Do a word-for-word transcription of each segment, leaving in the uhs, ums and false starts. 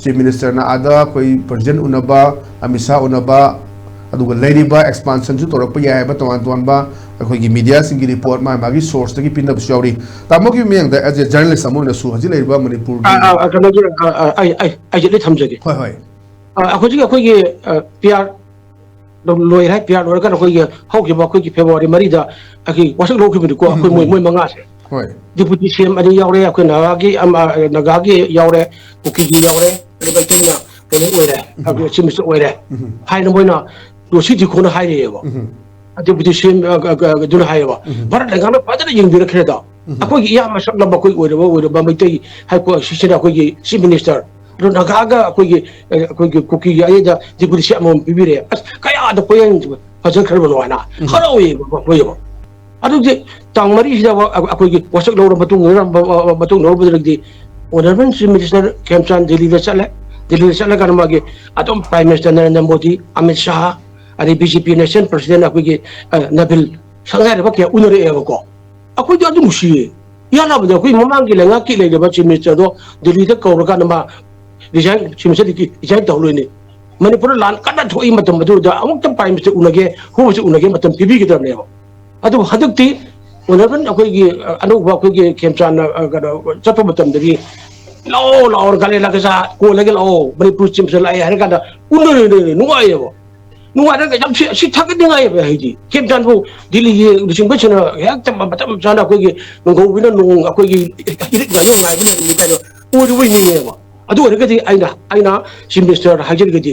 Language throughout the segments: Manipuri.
ꯆꯤꯐ ꯃꯤꯅꯤꯁꯇꯔꯅ ꯑꯥꯗ ꯑꯩꯈꯣꯏ ꯄ꯭ꯔꯁꯤꯗꯦꯟ ꯎꯅꯕ, ꯑꯃꯤꯠ ꯁꯥꯍ ꯎꯅꯕ, ꯑꯗꯨꯒ ꯂꯩꯔꯤꯕ ꯑꯦꯛꯁꯄꯥꯟꯁꯟꯁꯨ ꯇꯧꯔꯛꯄ ꯌꯥꯏ ꯍꯥꯏꯕ ꯇꯣꯉꯥꯟ ꯇꯣꯉꯥꯟꯕ ꯑꯩꯈꯣꯏꯒꯤ ꯃꯤꯗꯤꯌꯥꯁꯤꯡꯒꯤ ꯔꯤꯄꯣꯔꯠ ꯃꯥ ꯃꯥꯒꯤ ꯁꯣꯔꯁꯇꯒꯤ ꯄꯤꯅꯕꯁꯨ ꯌꯥꯎꯔꯤ꯫ ꯇꯥꯃꯣꯒꯤ ꯃꯤꯠꯌꯦꯡꯗ, ꯑꯦꯖ ꯑꯦ ꯖꯔꯅꯦꯂꯤꯁ ꯑꯃ ꯑꯣꯏꯅꯁꯨ ꯍꯧꯖꯤꯛ ꯂꯩꯔꯤꯕ ꯃꯅꯤꯄꯨꯔꯒꯤ ꯑ, ꯑ, ꯑ, ꯀꯩꯅꯣꯒꯤ, ꯑ, ꯑ, ꯑꯩ, ꯑꯩ, ꯑꯩ ꯂꯤꯠ ꯊꯝꯖꯒꯦ꯫ ꯍꯣꯏ, ꯍꯣꯏ꯫ ꯑ, ꯍꯧꯖꯤꯛ ꯑꯩꯈꯣꯏꯒꯤ, ꯑ, ꯄꯤ ꯑꯥꯔ ꯂꯣꯏꯔꯦ, ꯄꯤ ꯑꯥꯔ ꯂꯣꯏꯔꯀꯥꯟꯗ ꯑꯩꯈꯣꯏꯒꯤ ꯍꯧꯈꯤꯕ ꯑꯩꯈꯣꯏꯒꯤ ꯐꯦꯕ꯭ꯔꯨꯋꯥꯔꯤ ꯃꯔꯤꯗ ꯑꯩꯈꯣꯏ ꯋꯥꯁꯛ ꯂꯧꯈꯤꯕꯅꯤꯀꯣ, ꯑꯩꯈꯣꯏ ꯃꯣꯏ, ꯎꯝ꯫ ꯃꯣꯏ ꯃꯉꯥꯁꯦ꯫ ꯍꯣꯏ꯫ ꯗꯤꯄꯨꯇꯤ ꯁꯤ ꯑꯦꯝ ꯑꯅꯤ ꯌꯥꯎꯔꯦ, ꯑꯩꯈꯣꯏ ꯅꯥꯒꯥꯒꯤ ꯑꯃ, ꯅꯥꯒꯥꯒꯤ ꯌꯥꯎꯔꯦ, ꯀꯨꯀꯤꯒꯤ ꯌꯥꯎꯔꯦ, ꯑꯗꯨꯒ ꯃꯩꯇꯩꯅ ꯀꯩꯅꯣ ꯑꯣꯏꯔꯦ, ꯎꯝ꯫ ꯑꯩꯈꯣꯏ ꯆꯤꯐ ꯃꯤꯅꯤꯁꯇꯔ ꯑꯣꯏꯔꯦ ꯎꯝ꯫ ꯍꯥꯏꯅ ꯃꯣꯏꯅ ꯔꯣꯁꯤ ꯗꯤꯈꯣꯅ ꯍꯥꯏꯔꯛꯑꯦꯕ꯫ ꯎꯝ꯫ ꯗꯤꯄꯨꯇꯤ ꯁꯤ ꯑꯦꯝ, ꯑ, ꯑ, ꯑ, ꯑꯗꯨꯅ ꯍꯥꯏꯌꯦꯕ꯫ ꯎꯝ꯫ ꯚꯥꯔꯠ ꯂꯩꯉꯥꯛꯅ ꯐꯖꯅ ꯌꯦꯡꯕꯤꯔꯛꯈ꯭ꯔꯦꯗ꯫ ꯎꯝ꯫ ꯑꯩꯈꯣꯏꯒꯤ ꯏꯌꯥꯝꯕ ꯁꯛꯂꯝꯕ ꯑꯩꯈꯣꯏ ꯑꯣꯏꯔꯕ, ꯑꯣꯏꯔꯕ ꯃꯩꯇꯩ ꯍꯥꯏ ꯀꯣ-, ꯁꯤꯁꯤꯅ ꯑꯩꯈꯣꯏꯒꯤ ꯆꯤꯐ ꯃꯤꯅꯤꯁꯇꯔ, ꯑꯗꯣ ꯅꯥꯒꯥꯒ ꯑꯩꯈꯣꯏꯒꯤ, ꯑ, ꯑꯩꯈꯣꯏꯒꯤ ꯀꯨꯀꯤꯒꯤ ꯑꯩꯗ ꯗꯤꯄꯨꯇꯤ ꯁꯤ ꯑꯃꯃꯝ ꯄꯤꯕꯤꯔꯦ꯫ ꯑꯁ, ꯀꯌꯥꯗ ꯄꯣꯌꯦꯡ ꯐꯖꯈ꯭ꯔꯕꯅꯣ ꯍꯥꯏꯅ ꯎꯝ꯫ ꯍꯔꯥꯎꯋꯦꯕ ꯑꯩꯈꯣꯏ꯫ ꯑꯗꯨꯗꯤ ꯇꯥꯡ ꯃꯔꯤꯁꯤꯗ ꯑꯩꯈꯣꯏꯒꯤ ꯋꯥꯁꯛ ꯂꯧꯔ ꯃꯇꯨꯡ, ꯃꯇꯨꯡ ꯂꯧꯔꯕꯗꯒꯤꯗꯤ ꯑꯣꯅꯔꯦꯕꯜ ꯆꯤꯐ ꯃꯤꯅꯤꯁꯇꯔ ꯈꯦꯝꯆꯥꯟ ꯗꯤꯜꯂꯤꯗ ꯆꯠꯂꯦ꯫ ꯗꯤꯜꯂꯤꯗ ꯆꯠꯂꯀꯥꯟꯗ ꯃꯥꯒꯤ ꯑꯗꯨꯝ ꯄ꯭ꯔꯥꯏꯝ ꯃꯤꯅꯤꯁꯇꯔ ꯅꯔꯦꯟꯗ꯭ꯔ ꯃꯣꯗꯤ, ꯑꯃꯤꯠ ꯁꯥꯍ, ꯑꯗꯩ ꯕꯤ ꯖꯦ ꯄꯤ ꯅꯦꯁꯅꯦꯜ ꯄ꯭ꯔꯁꯤꯗꯦꯟ ꯑꯩꯈꯣꯏꯒꯤ, ꯑ, ꯅꯕꯤꯜ ꯁꯪꯒꯥꯏꯔꯕ ꯀꯌꯥ ꯎꯅꯔꯛꯑꯦꯕꯀꯣ꯫ ꯑꯩꯈꯣꯏꯗꯤ ꯑꯗꯨ ꯅꯨꯡꯁꯤꯌꯦ꯫ ꯏꯍꯥꯟ ꯍꯥꯟꯕꯗ ꯑꯩꯈꯣꯏ ꯃꯃꯥꯡꯒꯤ ꯂꯩꯉꯥꯛꯀꯤ ꯂꯩꯔꯤꯕ ꯆꯤꯐ ꯃꯤꯅꯤꯁꯇꯔꯗꯣ ꯗꯤꯜꯂꯤꯗ ꯀꯧꯔꯀꯥꯟꯗ ꯃꯥ ꯔꯤꯖꯥꯏꯟ, ꯆꯤꯐ ꯃꯤꯅꯤꯁꯇꯔꯗꯒꯤ ꯔꯤꯖꯥꯏꯟ ꯇꯧꯍꯜꯂꯣꯏꯅꯦ꯫ ꯃꯅꯤꯄꯨꯔꯗ ꯂꯥꯟ ꯀꯟꯅ ꯊꯣꯛꯏ ꯃꯇꯝ ꯑꯗꯨꯗ ꯑꯃꯨꯛꯇꯪ ꯄ꯭ꯔꯥꯏꯝ ꯃꯤꯅꯤꯁꯇꯔ ꯎꯅꯒꯦ, ꯍꯣꯝ ꯃꯤꯅꯤꯁꯇꯔ ꯎꯅꯒꯦ ꯃꯇꯝ ꯄꯤꯕꯤꯒꯗꯕꯅꯦꯕ꯫ ꯑꯗꯨꯕꯨ ꯍꯟꯗꯛꯇꯤ ꯑꯣꯅꯔꯦꯕꯜ ꯑꯩꯈꯣꯏꯒꯤ, ꯑ, ꯑꯅꯧꯕ ꯑꯩꯈꯣꯏꯒꯤ ꯈꯦꯝꯆꯥꯟꯅ, ꯑ, ꯀꯩꯅꯣ, ꯆꯠꯄ ꯃꯇꯝꯗꯗꯤ ꯂꯥꯛꯑꯣ, ꯂꯥꯛꯑꯣ, ꯒꯥꯂꯦ ꯂꯥꯛꯀꯁꯥ ꯀꯣꯜꯂꯒ ꯂꯥꯛꯑꯣ, ꯃꯅꯤꯄꯨꯔ ꯆꯤꯐ ꯃꯤꯅꯤꯁꯇꯔ ꯂꯥꯛꯑꯦ ꯍꯥꯏꯔ ꯀꯥꯟꯗ ꯎꯅꯔꯦ, ꯅꯨꯡꯉꯥꯏꯌꯦꯕ꯫ ꯅꯨꯡꯉꯥꯏꯔꯒ ꯌꯥꯝ ꯁꯤ, ꯁꯤ ꯊꯥꯒꯠꯅꯤꯡꯉꯥꯏ ꯍꯥꯏꯗꯤ ꯀꯦꯞ ꯆꯥꯟꯕꯨ ꯗꯤꯜꯂꯤꯒꯤ ꯂꯨꯆꯤꯡꯕꯁꯤꯡꯅ ꯍꯦꯛꯇ ꯃꯇꯝ ꯆꯥꯅ ꯑꯩꯈꯣꯏꯒꯤ ꯅꯣꯡꯒꯧꯕꯤꯅ ꯅꯣꯡ ꯑꯩꯈꯣꯏꯒꯤ ꯏꯔꯤꯛ ꯉꯥꯏꯕ ꯉꯥꯏꯕ ꯂꯩꯔꯝꯃꯤ ꯀꯥꯏꯅ ꯑꯣꯏꯔꯨꯕꯩ ꯅꯤꯡꯉꯦꯕ꯫ ꯑꯗꯨ ꯑꯣꯏꯔꯒꯗꯤ ꯑꯩꯅ, ꯑꯩꯅ ꯆꯤꯐ ꯃꯤꯅꯤꯁꯇꯔꯗ ꯍꯥꯏꯖꯔꯒꯗꯤ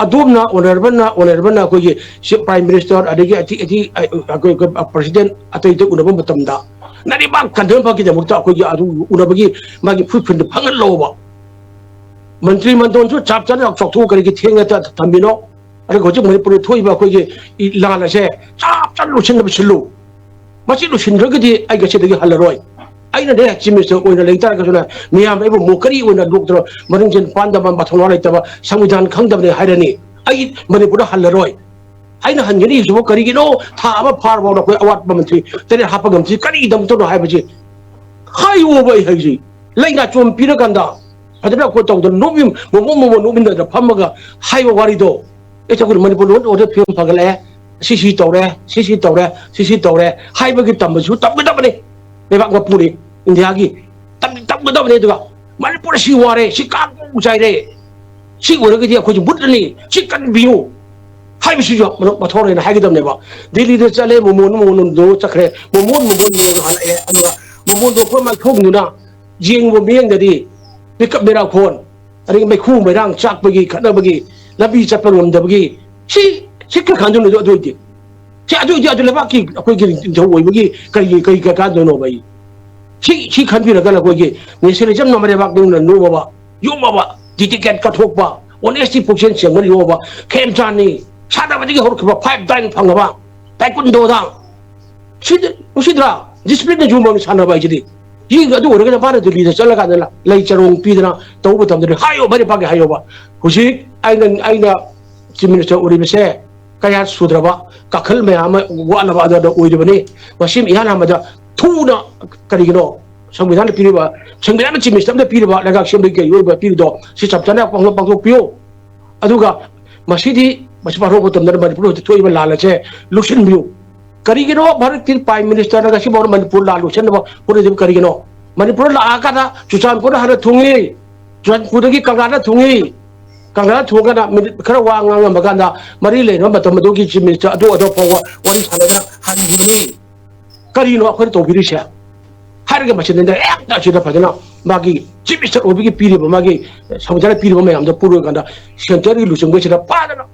ꯑꯗꯣꯝꯅ ꯑꯣꯅꯔꯦꯕꯜꯅ, ꯑꯣꯅꯔꯦꯕꯜꯅ ꯑꯩꯈꯣꯏꯒꯤ ꯁꯤ ꯄ꯭ꯔꯥꯏꯝ ꯃꯤꯅꯤꯁꯇꯔ ꯑꯗꯒꯤ ꯑꯇꯩ, ꯑꯇꯩ, ꯑ, ꯑꯩꯈꯣꯏ, ꯑꯩꯈꯣꯏ ꯄ꯭ꯔꯁꯤꯗꯦꯟ ꯑꯇꯩ ꯑꯇꯩ ꯎꯅꯕ ꯃꯇꯝꯗ ꯅꯔꯤꯕꯥꯛ ꯀꯟꯗꯅꯕꯒꯤꯗꯃꯛꯇ ꯑꯩꯈꯣꯏꯒꯤ ꯑꯗꯨ ꯎꯅꯕꯒꯤ ꯃꯥꯒꯤ ꯐꯨꯔꯨꯞ ꯐꯪꯍꯜꯂꯛꯑꯣꯕ꯫ ꯃꯟꯇ꯭ꯔꯤ ꯃꯟꯗꯣꯟꯁꯨ ꯆꯞ ꯆꯥꯅ ꯆꯥꯎꯊꯣꯛꯑ ꯀꯔꯤꯒꯤ ꯊꯦꯡꯅ ꯊ-, ꯊꯝꯃꯤꯅꯣ? ꯑꯗꯨꯒ ꯍꯧꯖꯤꯛ ꯃꯅꯤꯄꯨꯔꯗ ꯊꯣꯛꯏꯕ ꯑꯩꯈꯣꯏꯒꯤ ꯏ-, ꯂꯥꯟ ꯑꯁꯦ ꯆꯞ ꯆꯥꯅ ꯂꯣꯏꯁꯤꯟꯅꯕ ꯁꯤꯜꯂꯨ꯫ ꯃꯁꯤ ꯂꯣꯏꯁꯤꯟꯗ꯭ꯔꯒꯗꯤ ꯑꯩ ꯉꯁꯤꯗꯒꯤ ꯍꯜꯂꯔꯣꯏ꯫ ꯑꯩꯅꯅꯦ ꯆꯤꯐ ꯃꯤꯅꯤꯁꯇꯔ ꯑꯣꯏꯅ ꯂꯩ ꯇꯥꯔꯒꯁꯨꯅꯦ, ꯃꯤꯌꯥꯝꯅ ꯑꯩꯕꯨ ꯃꯣꯀꯔꯤ ꯑꯣꯏꯅ ꯅꯣꯛꯇꯅ ꯃꯔꯤꯡꯖꯦꯜ ꯄꯥꯟꯗꯕ, ꯃꯊꯧꯅꯥ ꯂꯩꯇꯕ, ꯁꯪꯕꯤꯙꯥꯟ ꯈꯪꯗꯕꯅꯦ ꯍꯥꯏꯔꯅꯤ꯫ ꯑꯩ ꯃꯅꯤꯄꯨꯔꯗ ꯍꯜꯂꯔꯣꯏ꯫ ꯑꯩꯅ ꯍꯟꯒꯅꯤ ꯍꯥꯏꯁꯤꯕꯨ ꯀꯔꯤꯒꯤꯅꯣ? ꯊꯥ ꯑꯃ ꯐꯥꯔꯕ ꯑꯩꯈꯣꯏ ꯑꯋꯥꯠꯄ ꯃꯟꯇ꯭ꯔꯤ ꯇꯔꯦꯠ ꯍꯥꯞꯄ ꯉꯝꯗ꯭ꯔꯤ, ꯀꯔꯤꯒꯤꯗꯃꯛꯇꯅꯣ ꯍꯥꯏꯕꯁꯤ ꯍꯥꯏꯌꯣꯕ꯫ ꯑꯩ ꯍꯥꯏꯁꯤ ꯂꯩꯅꯥꯆꯣꯝ ꯄꯤꯔꯀꯥꯟꯗ ꯐꯖꯅ ꯑꯩꯈꯣꯏ ꯇꯧꯗꯅ ꯅꯣꯛꯃꯤꯟ-, ꯃꯣꯃꯣꯟ ꯃꯣꯃꯣꯟ ꯅꯣꯛꯃꯤꯟꯅꯗꯅ ꯐꯝꯃꯒ ꯍꯥꯏꯕ ꯋꯥꯔꯤꯗꯣ, ꯑꯩꯁꯦ ꯑꯩꯈꯣꯏ ꯃꯅꯤꯄꯨꯔ ꯂꯣꯟ ꯑꯣꯏꯔ ꯐꯤꯕꯝ ꯐꯒꯠꯂꯛꯑꯦ, ꯁꯤ ꯁꯤ ꯇꯧꯔꯦ, ꯁꯤ ꯁꯤ ꯇꯧꯔꯦ, ꯁꯤ ꯁꯤ ꯇꯧꯔꯦ ꯍꯥꯏꯕꯒꯤ ꯇꯝꯕꯁꯨ ꯇꯝꯒꯗꯕꯅꯤ꯫ ꯂꯩꯕꯥꯛ ꯃꯄꯨꯅꯤ ꯏꯟꯗꯤꯌꯥꯒꯤ, ꯇꯝ-, ꯇꯝꯒꯗꯕꯅꯤ꯫ ꯑꯗꯨꯒ ꯃꯅꯤꯄꯨꯔ ꯁꯤ ꯋꯥꯔꯦ, ꯁꯤ ꯀꯥꯡ ꯆꯥꯏꯔꯦ, ꯁꯤ ꯑꯣꯏꯔꯒꯗꯤ ꯑꯩꯈꯣꯏꯁꯨ ꯃꯨꯠꯂꯅꯤ, ꯁꯤ ꯀꯟꯕꯤꯌꯨ ꯍꯥꯏꯕꯁꯤꯁꯨ ꯃꯊꯧ ꯂꯩꯅ ꯍꯥꯏꯒꯗꯕꯅꯦꯕ꯫ ꯗꯤꯜꯂꯤꯗ ꯆꯠꯂꯦ, ꯃꯣꯃꯣꯟ ꯃꯣꯃꯣꯟꯗꯣ ꯆꯠꯈ꯭ꯔꯦ, ꯃꯣꯃꯣꯟ ꯃꯣꯃꯣꯟ ꯃꯣꯃꯣꯟ ꯍꯜꯂꯛꯑꯦ, ꯑꯗꯨꯒ ꯃꯣꯃꯣꯟꯗꯣ ꯑꯩꯈꯣꯏ ꯃꯥꯏꯊꯣꯡꯗꯨꯅ ꯌꯦꯡꯕ ꯃꯤꯠꯌꯦꯡꯗꯗꯤ ꯃꯤꯀꯞ ꯃꯤꯔꯥꯡꯈꯣꯟ, ꯑꯗꯒꯤ ꯃꯩꯈꯨ ꯃꯩꯔꯥꯡ ꯆꯥꯛꯄꯒꯤ, ꯈꯠꯅꯕꯒꯤ, ꯂꯝꯕꯤ ꯆꯠꯄ ꯉꯝꯗꯕꯒꯤ, ꯁꯤ, ꯁꯤ ꯀꯔꯤ ꯈꯟꯗꯣꯏꯅꯣ? ꯑꯗꯨ ꯑꯣꯏꯗꯤ, ꯁꯤ ꯑꯗꯨ ꯑꯣꯏꯗꯤ ꯑꯗꯨ ꯂꯩꯕꯥꯛꯀꯤ ꯑꯩꯈꯣꯏꯒꯤ ꯅꯤꯡꯊꯧ ꯑꯣꯏꯕꯒꯤ ꯀꯔꯤ, ꯀꯔꯤ ꯀꯥꯟꯗꯣꯏꯅꯣꯕ? ꯑꯩ ꯁꯤ, ꯁꯤ ꯈꯟꯕꯤꯔꯒ ꯑꯩꯈꯣꯏꯒꯤ ꯅꯦꯁꯅꯦꯂꯤꯖꯝꯅ ꯃꯔꯩꯕꯥꯛ ꯅꯤꯡꯅ ꯅꯣꯛꯑꯕ, ꯌꯣꯛꯑꯕ, ꯗꯤꯗꯤꯀꯦꯠ ꯀꯠꯊꯣꯛꯄ, ꯑꯣꯅꯦꯁꯇꯤ ꯄꯨꯛꯆꯦꯜ ꯁꯦꯡꯕꯅ ꯌꯣꯛꯑꯕ ꯈꯦꯝꯆꯥꯟꯅꯤ꯫ ꯁꯥꯟꯅꯕꯗꯒꯤ ꯍꯧꯔꯛꯈꯤꯕ ꯐꯥꯏꯚ ꯗꯥꯏꯟ ꯐꯪꯉꯕ ꯇꯥꯏꯀꯨꯟꯗꯣꯗ꯫ ꯁꯤꯗꯤ ꯎꯁꯤꯗ꯭ꯔꯥ? ꯗꯤꯁꯤꯄ꯭ꯂꯤꯟꯅ ꯌꯨꯝꯕꯝ ꯁꯥꯟꯅꯕ ꯍꯥꯏꯁꯤꯗꯤ꯫ ꯌꯦꯡ ꯑꯗꯨ ꯑꯣꯏꯔꯒꯅ ꯃꯥꯅ ꯗꯤꯜꯂꯤꯗ ꯆꯠꯂꯀꯥꯟꯗ ꯂꯩ ꯆꯔꯣꯡ ꯄꯤꯗꯅ ꯇꯧꯕ ꯃꯇꯝꯗꯗꯤ ꯍꯥꯏꯌꯣ, ꯃꯔꯩ ꯄꯥꯛꯀꯦ ꯍꯥꯏꯌꯣꯕ꯫ ꯍꯧꯖꯤꯛ ꯑꯩꯅ, ꯑꯩꯅ ꯆꯤꯐ ꯃꯤꯅꯤꯁꯇꯔ ꯑꯣꯏꯔꯤꯕꯁꯦ ꯀꯌꯥ ꯁꯨꯗ꯭ꯔꯕ ꯀꯥꯈꯜ ꯃꯌꯥꯝ ꯑꯃ ꯋꯥꯠꯂꯕ ꯑꯗꯨꯗ ꯑꯣꯏꯔꯤꯕꯅꯤ꯫ ꯃꯁꯤ ꯏꯍꯥꯟ ꯍꯥꯟꯕꯗ ꯊꯨꯅ ꯀꯔꯤꯒꯤꯅꯣ ꯁꯪꯕꯤꯙꯥꯟꯗ ꯄꯤꯔꯤꯕ, ꯁꯪꯕꯤꯙꯥꯟꯅ ꯆꯤꯐ ꯃꯤꯅꯤꯁꯇꯔ ꯑꯃꯗ ꯄꯤꯔꯤꯕ, ꯂꯩꯉꯥꯛ ꯁꯦꯝꯕꯒꯤ ꯀꯩ ꯑꯣꯏꯕ ꯄꯤꯔꯤꯗꯣ ꯁꯤ ꯆꯞ ꯆꯥꯅ ꯄꯥꯡꯊꯣꯛ-, ꯄꯥꯡꯊꯣꯛꯄꯤꯌꯨ꯫ ꯑꯗꯨꯒ ꯃꯁꯤꯗꯤ, ꯃꯁꯤ ꯄꯥꯡꯊꯣꯛꯄ ꯃꯇꯝꯗ ꯃꯅꯤꯄꯨꯔ ꯍꯧꯖꯤꯛ ꯊꯣꯛꯏꯕ ꯂꯥꯟ ꯑꯁꯦ ꯂꯣꯏꯁꯤꯟꯕꯤꯌꯨ꯫ ꯀꯔꯤꯒꯤꯅꯣ ꯚꯥꯔꯠꯀꯤ ꯄ꯭ꯔꯥꯏꯝ ꯃꯤꯅꯤꯁꯇꯔꯅ ꯉꯁꯤꯐꯥꯎ ꯃꯅꯤꯄꯨꯔ ꯂꯥꯟ ꯂꯣꯏꯁꯤꯟꯅꯕ ꯍꯣꯠꯅꯗꯕ ꯀꯔꯤꯒꯤꯅꯣ? ꯃꯅꯤꯄꯨꯔ ꯂꯥꯛꯑꯀꯥꯟꯗ ꯆꯨꯔꯆꯥꯟꯄꯨꯔꯗ ꯍꯥꯟꯅ ꯊꯨꯡꯉꯤ, ꯆꯨꯔꯆꯥꯟꯄꯨꯔꯗꯒꯤ ꯀꯪꯂꯥꯗ ꯊꯨꯡꯉꯤ, ꯀꯪꯂꯥꯗ ꯊꯨꯡꯉꯀꯥꯟꯗ ꯃꯤꯅꯤꯠ ꯈꯔ ꯋꯥ ꯉꯥꯡꯉꯝꯃꯀꯥꯟꯗ ꯃꯔꯤ ꯂꯩꯅꯕ ꯃꯇꯝ ꯑꯗꯨꯒꯤ ꯆꯤꯐ ꯃꯤꯅꯤꯁꯇꯔ ꯑꯗꯨ ꯑꯗꯨ ꯐꯥꯎꯕ ꯋꯥꯔꯤ ꯁꯥꯟꯅꯅ ꯍꯟꯈꯤꯅꯤ꯫ ꯀꯔꯤꯅꯣ ꯑꯩꯈꯣꯏꯅ ꯇꯧꯕꯤꯔꯤꯁꯦ? ꯍꯥꯏꯔꯒ ꯃꯁꯤꯗ ꯍꯦꯛꯇ ꯑꯁꯤꯗ ꯐꯖꯅ ꯃꯥꯒꯤ ꯆꯤꯐ ꯃꯤꯅꯤꯁꯇꯔ ꯑꯣꯏꯕꯒꯤ ꯄꯤꯔꯤꯕ ꯃꯥꯒꯤ ꯁꯪꯕꯤꯙꯥꯟꯅ ꯄꯤꯔꯤꯕ ꯃꯌꯥꯝꯗꯣ ꯄꯨꯔꯀꯥꯟꯗ ꯁꯦꯟꯇꯔꯒꯤ ꯂꯨꯆꯤꯡꯕꯁꯤꯗ ꯐꯖꯅ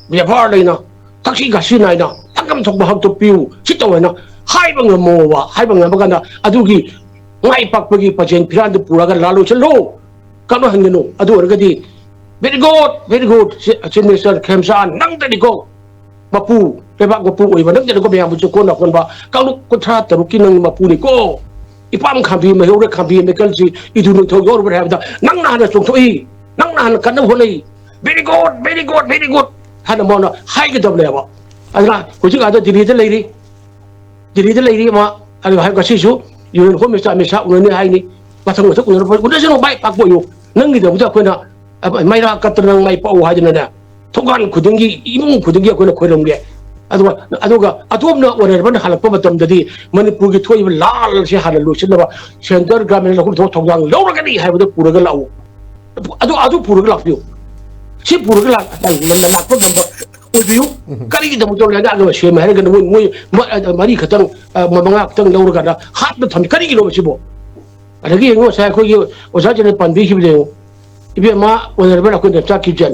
ꯕꯦꯕꯥꯔ ꯂꯩꯅ, ꯊꯛꯁꯤ ꯈꯥꯁꯤ ꯅꯥꯏꯅ, ꯊꯛꯐꯝ ꯊꯣꯛꯄ ꯍꯛꯇꯨ ꯄꯤꯌꯨ, ꯁꯤ ꯇꯧ ꯍꯥꯏꯅ ꯍꯥꯏꯕ ꯉꯝꯃꯣꯕ꯫ ꯍꯥꯏꯕ ꯉꯝꯕ ꯀꯥꯟꯗ ꯑꯗꯨꯒꯤ ꯃꯥꯏ ꯄꯥꯛꯄꯒꯤ ꯄꯥꯖꯦꯜ ꯐꯤꯔꯥꯟꯗꯨ ꯄꯨꯔꯒ ꯂꯥꯜ ꯂꯣꯏꯁꯤꯜꯂꯨ, ꯀꯥꯡꯂꯣꯟ ꯍꯟꯒꯅꯨ꯫ ꯑꯗꯨ ꯑꯣꯏꯔꯒꯗꯤ very good, very good, chief minister ꯈꯦꯝꯆꯥꯟ, ꯅꯪꯗꯅꯤꯀꯣ ꯃꯄꯨ, ꯂꯩꯕꯥꯛ ꯃꯄꯨ ꯑꯣꯏꯕ ꯅꯪꯗꯅꯤꯀꯣ ꯃꯌꯥꯝꯕꯨ ꯆꯨꯀꯣꯟ ꯅꯥꯀꯣꯟꯕ ꯀꯥꯡꯂꯨꯞ ꯀꯨꯟꯊ꯭ꯔꯥ ꯇꯔꯨꯛꯀꯤ ꯅꯪ ꯃꯄꯨꯅꯤꯀꯣ꯫ ꯏꯄꯥꯝ ꯈꯥꯝꯕꯤ, ꯃꯩꯍꯧꯔ ꯈꯥꯝꯕꯤ, ꯃꯩꯀꯜꯁꯤ ꯏꯗꯨ ꯅꯤꯡꯊꯧ ꯌꯥꯎꯔꯕ꯭ꯔꯥ ꯍꯥꯏꯕꯗ ꯅꯪꯅ ꯍꯥꯟꯅ ꯆꯣꯡꯊꯣꯛꯏ, ꯅꯪꯅ ꯍꯥꯟꯅ ꯀꯟꯅ ꯍꯣꯠꯅꯩ꯫ Very good, very good, very good ꯍꯥꯏꯅ ꯃꯉꯣꯟꯗ ꯍꯥꯏꯒꯗꯕꯅꯦꯕ꯫ ꯑꯗꯨꯅ ꯍꯧꯖꯤꯛ ꯑꯥꯗ ꯗꯤꯜꯂꯤꯗ ꯂꯩꯔꯤ, ꯗꯤꯜꯂꯤꯗ ꯂꯩꯔꯤ ꯃꯥ꯫ ꯑꯗꯨ ꯍꯥꯏ ꯉꯁꯤꯁꯨ union home minister Amit Shah ꯎꯅꯅꯤ ꯍꯥꯏꯅꯤ꯫ ꯃꯊꯪ ꯃꯊꯪ ꯎꯅꯔꯛꯄ ꯎꯅꯁꯅꯨ ꯚꯥꯏ, ꯄꯥꯛꯄ ꯑꯣꯏꯌꯨ꯫ ꯅꯪꯒꯤꯗꯃꯛꯇ ꯑꯩꯈꯣꯏꯅ, ꯑ, ꯃꯩꯔꯥ ꯀꯠꯇꯅ ꯅꯪ ꯃꯥꯏ ꯄꯥꯛꯎ ꯍꯥꯏꯗꯅꯅꯦ, ꯊꯣꯡꯒꯥꯟ ꯈꯨꯗꯤꯡꯒꯤ, ꯏꯃꯨꯡ ꯈꯨꯗꯤꯡꯒꯤ ꯑꯩꯈꯣꯏꯅ ꯈꯣꯏꯔꯝꯒꯦ꯫ ꯑꯗꯨꯒ, ꯑꯗꯨꯒ ꯑꯗꯣꯝꯅ ꯑꯣꯅꯔꯦꯕꯜ ꯍꯜꯂꯛꯄ ꯃꯇꯝꯗꯗꯤ ꯃꯅꯤꯄꯨꯔꯒꯤ ꯊꯣꯛꯏꯕ ꯂꯥꯜꯁꯦ ꯍꯥꯟꯅ ꯂꯣꯏꯁꯤꯟꯅꯕ ꯁꯦꯟꯇꯔ ꯒꯚꯔꯟꯃꯦꯟꯠ ꯂꯧꯐꯝ ꯊꯣꯛꯄ ꯊꯧꯗꯥꯡ ꯂꯧꯔꯒꯅꯤ ꯍꯥꯏꯕꯗꯨ ꯄꯨꯔꯒ ꯂꯥꯛꯎ꯫ ꯑꯗꯨ, ꯑꯗꯨ ꯄꯨꯔꯒ ꯂꯥꯛꯄꯤꯌꯨ꯫ ꯁꯤ ꯄꯨꯔꯒ ꯂꯥꯛ-, ꯂꯥꯛꯄ ꯉꯝꯕ ꯑꯣꯏꯕꯤꯌꯨ꯫ ꯎꯝ꯫ ꯀꯔꯤꯒꯤꯗꯃꯛꯇ ꯂꯩꯉꯥꯛꯅ ꯁꯦꯝꯃꯦ ꯍꯥꯏꯔꯒꯅ ꯃꯣꯏ, ꯃꯣꯏ ꯃ-, ꯃꯔꯤ ꯈꯛꯇꯪ, ꯑ, ꯃꯉꯥ ꯈꯛꯇꯪ ꯂꯧꯔꯒ ꯍꯥꯠꯅ ꯊꯝꯃꯤ꯫ ꯀꯔꯤꯒꯤꯅꯣꯕ ꯁꯤꯕꯣ? ꯑꯗꯒꯤ ꯌꯦꯡꯉꯨ, ꯉꯁꯥꯏ ꯑꯩꯈꯣꯏꯒꯤ ꯑꯣꯖꯥ ꯖꯦꯅꯦꯠ ꯄꯥꯟꯕꯤꯈꯤꯕꯗ ꯌꯦꯡꯉꯨ, ꯏꯕꯦꯝꯃ, ꯑꯣꯅꯔꯦꯕꯜ ꯑꯩꯈꯣꯏ ꯅꯦꯝꯆꯥ ꯀꯤꯞꯖꯦꯟ,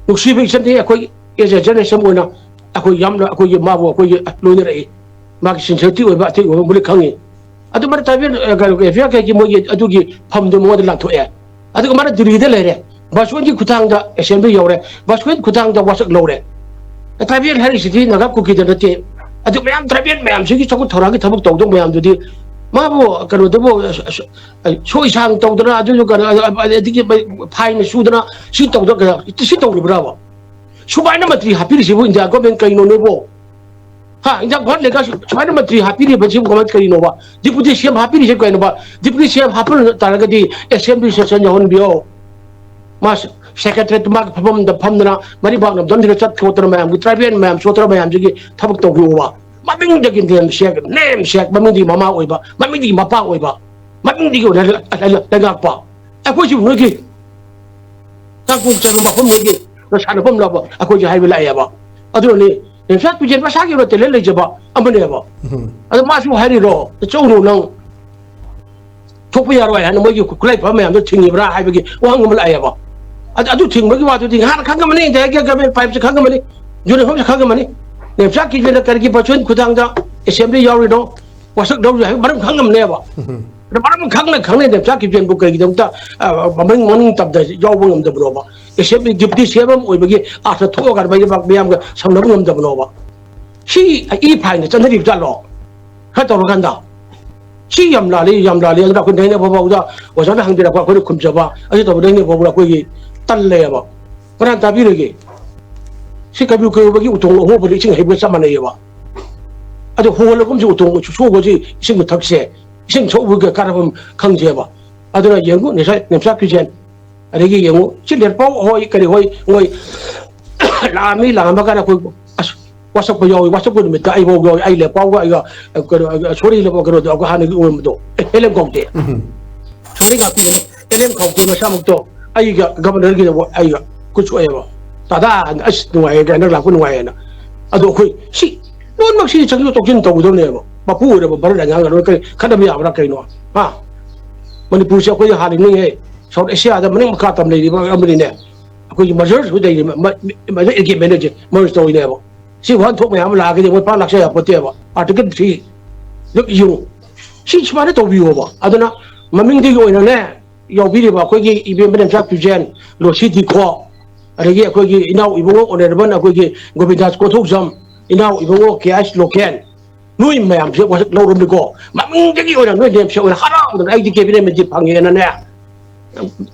ꯅꯨꯡꯁꯤꯕ ꯏꯆꯟꯗꯤ ꯑꯩꯈꯣꯏ as a generation ꯑꯣꯏꯅ ꯑꯩꯈꯣꯏ ꯌꯥꯝꯅ, ꯑꯩꯈꯣꯏꯒꯤ ꯃꯥꯕꯨ ꯑꯩꯈꯣꯏꯒꯤ ꯂꯣꯏꯅꯔꯛꯏ꯫ ꯃꯥꯒꯤ ꯁꯤꯟꯁꯤꯌꯔꯤꯇꯤ ꯑꯣꯏꯕ, ꯑꯇꯩ ꯑꯣꯏꯕ ꯃꯨꯂꯤ ꯈꯪꯉꯤ꯫ ꯑꯗꯨ ꯃꯔꯛꯇ ꯇꯥꯏꯕꯦꯟ, ꯑ, ꯀꯩꯅꯣ, ꯑꯦꯐ ꯑꯥꯏ ꯑꯥꯔ ꯀꯦꯒꯤ ꯃꯣꯏꯒꯤ ꯑꯗꯨꯒꯤ ꯐꯝꯗꯨ ꯃꯉꯣꯟꯗ ꯂꯥꯟꯊꯣꯛꯑꯦ꯫ ꯑꯗꯨꯒ ꯃꯥꯅ ꯗꯤꯜꯂꯤꯗ ꯂꯩꯔꯦ꯫ ꯕꯥꯁꯣꯟꯒꯤ ꯈꯨꯠꯊꯥꯡꯗ ꯑꯦꯁꯦꯝꯕ꯭ꯂꯤ ꯌꯧꯔꯦ꯫ ꯕꯥꯁꯣꯟꯒꯤ ꯈꯨꯠꯊꯥꯡꯗ ꯋꯥꯁꯛ ꯂꯧꯔꯦ꯫ ꯇ꯭ꯔꯥꯏꯕꯦꯜ ꯍꯥꯏꯔꯤꯁꯤꯗꯤ ꯅꯥꯒꯥ ꯀꯨꯀꯤꯗ ꯅꯠꯇꯦ꯫ ꯑꯗꯨ ꯃꯌꯥꯝ ꯇ꯭ꯔꯥꯏꯕꯦꯜ ꯃꯌꯥꯝꯁꯤꯒꯤ ꯆꯥꯎꯈꯠ ꯊꯧꯔꯥꯡꯒꯤ ꯊꯕꯛ ꯇꯧꯗꯧ ꯃꯌꯥꯝꯗꯨꯗꯤ ꯃꯥꯕꯨ ꯀꯩꯅꯣꯗꯨꯕꯨ, ꯑ, ꯑ, ꯁꯣꯏ ꯁꯥꯡ ꯇꯧꯗꯅ ꯑꯗꯨꯁꯨ ꯀꯩꯅꯣ, ꯑ, ꯑ, ꯑꯗꯒꯤ ꯐꯥꯏꯟ ꯁꯨꯗꯅ ꯁꯤ ꯇꯧꯗ-, ꯁꯤ ꯇꯧꯔꯤꯕ꯭ꯔꯥꯕ? ꯁꯨꯃꯥꯏꯅ ꯃꯟꯇ꯭ꯔꯤ ꯍꯥꯞꯄꯤꯔꯤꯁꯤꯕꯨ ꯏꯟꯗꯤꯌꯥ ꯒꯣꯔꯃꯦꯟ ꯀꯩꯅꯣ ꯅꯣꯏꯕꯣ? ꯍꯥ, ꯏꯟꯗꯤꯌꯥ ꯒꯣꯔꯃꯦꯟ ꯂꯩꯉꯥꯛ ꯁꯨꯃꯥꯏꯅ ꯃꯟꯇ꯭ꯔꯤ ꯍꯥꯞꯄꯤꯔꯤꯕꯁꯤꯕꯨ ꯀꯃꯥꯏꯅ ꯀꯔꯤꯅꯣꯕ? ꯗꯤꯄꯨꯇꯤ ꯁꯤ ꯑꯦꯝ ꯍꯥꯞꯄꯤꯔꯤꯁꯦ ꯀꯩꯅꯣꯕ? ꯗꯤꯄꯨꯇꯤ ꯁꯤ ꯑꯦꯝ ꯍꯥꯞꯄ ꯇꯥꯔꯒꯗꯤ ꯑꯦꯁꯦꯝꯕ꯭ꯂꯤ ꯁꯦꯁꯟ ꯌꯥꯎꯍꯟꯕꯤꯌꯣ꯫ ꯃꯥ ꯁꯦꯀ꯭ꯔꯦꯇꯔꯤꯌꯦꯠ ꯃꯥꯒꯤ ꯐꯝꯐꯝꯗ ꯐꯝꯗꯅ ꯃꯔꯤꯕꯥꯛ ꯅꯝꯗꯝꯁꯤꯗ ꯆꯠ ꯈꯣꯠꯇꯅ ꯃꯌꯥꯝꯒꯤ ꯇ꯭ꯔꯥꯏꯕꯦꯜ ꯃꯌꯥꯝ ꯁꯣꯠꯇꯅ ꯃꯌꯥꯝꯁꯤꯒꯤ ꯊꯕꯛ ꯇꯧꯕꯤꯌꯣꯕ꯫ ꯃꯃꯤꯡꯗꯒꯤ ꯅꯦꯝ ꯁꯦꯛ, ꯅꯦꯝ ꯁꯦꯛ, ꯃꯃꯤꯡꯗꯒꯤ ꯃꯃꯥ ꯑꯣꯏꯕ, ꯃꯃꯤꯡꯗꯒꯤ ꯃꯄꯥ ꯑꯣꯏꯕ, ꯃꯃꯤꯡꯗꯒꯤ ꯑꯣꯏꯅ ꯂꯩꯉꯥꯛꯄ꯫ ꯑꯩꯈꯣꯏꯁꯤꯕꯨ ꯅꯣꯏꯒꯤ ꯀꯥꯡꯄꯣꯛ ꯆꯥꯡ ꯃꯐꯝ ꯃꯣꯏꯒꯤ ꯁꯥꯟꯅꯐꯝ ꯂꯧꯕ ꯑꯩꯈꯣꯏꯁꯦ ꯍꯥꯏꯕ ꯂꯥꯛꯑꯦꯕ꯫ ꯑꯗꯨꯅꯅꯤ ꯅꯦꯝꯆꯥ ꯀꯤꯞꯖꯦꯟ ꯃꯁꯥꯒꯤ ꯑꯣꯏꯕ ꯇꯦꯂꯦꯟ ꯂꯩꯖꯕ ꯑꯃꯅꯦꯕ꯫ ꯎꯝ꯫ ꯑꯗꯣ ꯃꯥꯁꯨ ꯍꯥꯏꯔꯤꯔꯣ, "ꯆꯧꯔꯣ ꯅꯪ, ꯊꯣꯛꯄ ꯌꯥꯔꯣꯏ" ꯍꯥꯏꯅ ꯃꯣꯏꯒꯤ ꯈꯨꯠꯂꯥꯏ ꯐꯕ ꯃꯌꯥꯝꯗꯣ ꯊꯤꯡꯉꯤꯕ꯭ꯔꯥ ꯍꯥꯏꯕꯒꯤ ꯋꯥꯍꯪ ꯑꯃ ꯂꯥꯛꯑꯦꯕ꯫ ꯑꯗꯨ, ꯑꯗꯨ ꯊꯤꯡꯕꯒꯤ ꯋꯥꯗꯨꯗꯤ ꯉꯍꯥꯟꯅ ꯈꯪꯉꯝꯃꯅꯤ, ꯏꯟꯗꯤꯌꯥꯒꯤ ꯒꯚꯔꯟꯃꯦꯟ ꯄꯥꯏꯞꯁꯦ ꯈꯪꯉꯝꯃꯅꯤ, ꯌꯨꯅꯤꯐꯣꯔꯝꯁꯦ ꯈꯪꯉꯝꯃꯅꯤ꯫ ꯅꯦꯝꯆꯥ ꯀꯤꯞꯖꯦꯟꯅ ꯀꯔꯤꯒꯤ ꯕꯥꯁꯣꯟ ꯈꯨꯠꯊꯥꯡꯗ ꯑꯦꯁꯦꯝꯕ꯭ꯂꯤ ꯌꯥꯎꯔꯤꯅꯣ, ꯋꯥꯁꯛ ꯂꯧꯔꯤꯅꯣ ꯍꯥꯏꯕ ꯃꯔꯝ ꯈꯪꯉꯝꯅꯦꯕ꯫ ꯎꯝ꯫ ꯑꯗꯣ ꯃꯔꯝ ꯈꯪꯅ ꯈꯪꯅ ꯅꯦꯝꯆꯥ ꯀꯤꯞꯖꯦꯟꯕꯨ ꯀꯔꯤꯒꯤꯗꯃꯛꯇ, ꯑ, ꯃꯅꯤꯡ, ꯃꯅꯤꯡ ꯇꯝꯗ ꯌꯥꯎꯕ ꯉꯝꯗꯕꯅꯣꯕ? ꯑꯦꯁꯦꯝꯕ꯭ꯂꯤ ꯗꯤꯄꯨꯇꯤ ꯁꯤ ꯑꯦꯝ ꯑꯃ ꯑꯣꯏꯕꯒꯤ ꯑꯥꯔꯊ ꯊꯣꯛꯑꯒ ꯃꯌꯥꯝ, ꯃꯌꯥꯝꯒ ꯁꯝꯅꯕ ꯉꯝꯗꯕꯅꯣꯕ? ꯁꯤ ꯏ ꯐꯥꯏꯟꯗ ꯆꯠꯅꯔꯤꯕ ꯖꯥꯠꯂꯣ? ꯈꯔ ꯇꯧꯔꯀꯥꯟꯗ ꯁꯤ ꯌꯥꯝ ꯂꯥꯜꯂꯤ, ꯌꯥꯝ ꯂꯥꯜꯂꯤ꯫ ꯑꯗꯨꯅ ꯑꯩꯈꯣꯏ ꯅꯩꯅꯕ ꯐꯥꯎꯗ ꯑꯣꯖꯥꯅ ꯍꯪꯕꯤꯔꯛꯄ ꯑꯩꯈꯣꯏꯅ ꯈꯨꯝꯖꯕ, ꯑꯁꯤ ꯇꯧꯕ ꯅꯩꯅꯕ ꯐꯥꯎꯗ ꯑꯩꯈꯣꯏꯒꯤ ꯇꯜꯂꯦꯕ꯫ ꯀꯅꯥꯅ ꯇꯥꯕꯤꯔꯒꯦ? ꯁꯤ ꯀꯩꯕꯨ ꯀꯩꯕꯨꯒꯤ ꯎꯇꯣꯡ ꯑꯍꯣꯕꯗ ꯏꯁꯤꯡ ꯍꯩꯕꯒ ꯆꯞ ꯃꯥꯟꯅꯩꯌꯦꯕ꯫ ꯑꯗꯨ ꯍꯣꯜꯂꯒꯨꯝꯁꯤ ꯎꯇꯣꯡ ꯁꯣꯛꯄꯁꯤ ꯏꯁꯤꯡ ꯃꯊꯛꯁꯦ, ꯏꯁꯤꯡ ꯁꯣꯛꯄꯒꯤ ꯀꯥꯟꯅꯐꯝ ꯈꯪꯗꯦꯕ꯫ ꯑꯗꯨꯅ ꯌꯦꯡꯉꯨ, ꯉꯁꯥꯏ ꯅꯦꯝꯆꯥ ꯀꯤꯖꯦꯟ, ꯑꯗꯒꯤ ꯌꯦꯡꯉꯨ, ꯁꯤ ꯂꯦꯟꯄꯥꯎ ꯍꯣꯏ, ꯀꯔꯤ ꯍꯣꯏ, ꯃꯣꯏ ꯂꯥꯛꯑꯝꯃꯤ, ꯂꯥꯛꯑꯝꯃ ꯀꯥꯟꯗ ꯑꯩꯈꯣꯏ, ꯑꯁ, ꯋꯥꯁꯛꯄ ꯌꯥꯎꯏ, ꯋꯥꯁꯛꯄ ꯅꯨꯃꯤꯠꯇ ꯑꯩꯐꯥꯎ ꯌꯥꯎꯏ, ꯑꯩ ꯂꯦꯟꯄꯥꯎꯒ ꯑꯩꯒ, ꯀꯩꯅꯣ, ꯁꯣꯔꯤ ꯂꯦꯟꯄꯥꯎ, ꯀꯩꯅꯣꯗꯣ, ꯑꯩꯈꯣꯏ ꯍꯥꯟꯅꯒꯤ ꯑꯣꯏꯔꯝꯕꯗꯣ, ꯑꯦ, ꯑꯦꯂꯦꯝ ꯀꯧꯗꯦ꯫ ꯁꯣꯔꯤ ꯉꯥꯛꯄꯤꯗꯅ, ꯑꯦꯂꯦꯝ ꯀꯧꯗꯦ, ꯃꯁꯥꯃꯛꯇꯣ ꯑꯩꯒ ꯒꯕꯔꯅꯔꯒꯤꯗ ꯑꯩꯒ ꯈꯨꯠ ꯁꯣꯛꯑꯦꯕ꯫ ꯇꯥꯗꯥ, ꯑꯁ, ꯅꯨꯡꯉꯥꯏꯌꯦ, ꯍꯟꯗꯛ ꯂꯥꯛꯄ ꯅꯨꯡꯉꯥꯏꯌꯦꯅ꯫ ꯑꯗꯣ ꯑꯩꯈꯣꯏ ꯁꯤ ꯂꯣꯏꯅꯃꯛ ꯁꯤ ꯆꯪꯁꯤꯟ ꯆꯣꯛꯁꯤꯟ ꯇꯧꯒꯗꯕꯅꯦꯕ꯫ ꯃꯄꯨ ꯑꯣꯏꯔꯕ ꯚꯥꯔꯠ ꯂꯩꯉꯥꯛꯅ ꯂꯣꯏ ꯀꯔꯤ ꯈꯟꯅꯕ ꯌꯥꯕ꯭ꯔꯥ ꯀꯩꯅꯣ? ꯍꯥ? ꯃꯅꯤꯄꯨꯔꯁꯦ ꯑꯩꯈꯣꯏꯅ ꯍꯥꯟꯅ ꯅꯤꯡꯉꯦ, ꯁꯥꯎꯠ ꯑꯦꯁꯤꯌꯥꯗ ꯃꯅꯤꯡ ꯃꯈꯥ ꯇꯝ ꯂꯩꯔꯤꯕ ꯑꯃꯅꯤꯅꯦ꯫ ꯑꯩꯈꯣꯏꯒꯤ ꯃꯔꯖꯔꯁꯨ ꯂꯩꯔꯤꯕ, ꯃ-, ꯃ-, ꯃ-, ꯑꯦꯒ꯭ꯔꯤꯃꯦꯟ ꯍꯥꯏꯁꯦ ꯃꯔꯖ ꯇꯧꯔꯤꯅꯦꯕ꯫ ꯁꯤ ꯋꯥꯍꯟꯊꯣꯛ ꯃꯌꯥꯝ ꯑꯃ ꯂꯥꯛꯑꯒꯗꯤ ꯃꯣꯏ ꯄꯥꯛ ꯂꯥꯛꯆ ꯌꯥꯄꯣꯠꯇꯦꯕ꯫ ꯑꯥꯔꯇꯤꯀꯜ ꯊ꯭ꯔꯤ ꯌꯦꯡꯉꯨ꯫ ꯁꯤ ꯁꯨꯃꯥꯏꯅ ꯇꯧꯕꯤꯌꯣꯕ꯫ ꯑꯗꯨꯅ ꯃꯃꯤꯡꯗꯒꯤ ꯑꯣꯏꯅꯅꯦ, ꯌꯥꯎꯕꯤꯔꯤꯕ ꯑꯩꯈꯣꯏꯒꯤ ꯏꯕꯦꯝ ꯃꯅꯦꯝꯆꯥ ꯀ꯭ꯌꯨꯖꯦꯟ, ꯂꯣꯁꯤ ꯗꯤꯈꯣ, ꯑꯗꯒꯤ ꯑꯩꯈꯣꯏꯒꯤ ꯏꯅꯥꯎ ꯏꯕꯨꯡꯉꯣ ꯑꯣꯅꯔꯦꯕꯜ ꯑꯩꯈꯣꯏꯒꯤ ꯒꯣꯕꯤꯟꯗꯥꯁ ꯀꯣꯊꯣꯛꯖꯝ, ꯏꯅꯥꯎ ꯏꯕꯨꯡꯉꯣ ꯀꯦ ꯑꯩꯆ ꯂꯣꯀꯦꯟ, ꯅꯣꯏ ꯃꯌꯥꯝꯁꯦ ꯋꯥꯁꯛ ꯂꯧꯔꯕꯅꯤꯀꯣ꯫ ꯃꯃꯤꯡꯗꯒꯤ ꯑꯣꯏꯅ ꯅꯣꯏ ꯅꯦꯝꯁꯦ ꯑꯣꯏꯅ ꯍꯔꯥꯎꯗꯅ ꯑꯩꯗꯤ ꯀꯦꯕꯤꯅꯦꯠ ꯃꯟꯇ꯭ꯔꯤ ꯐꯪꯉꯦꯅꯅꯦ,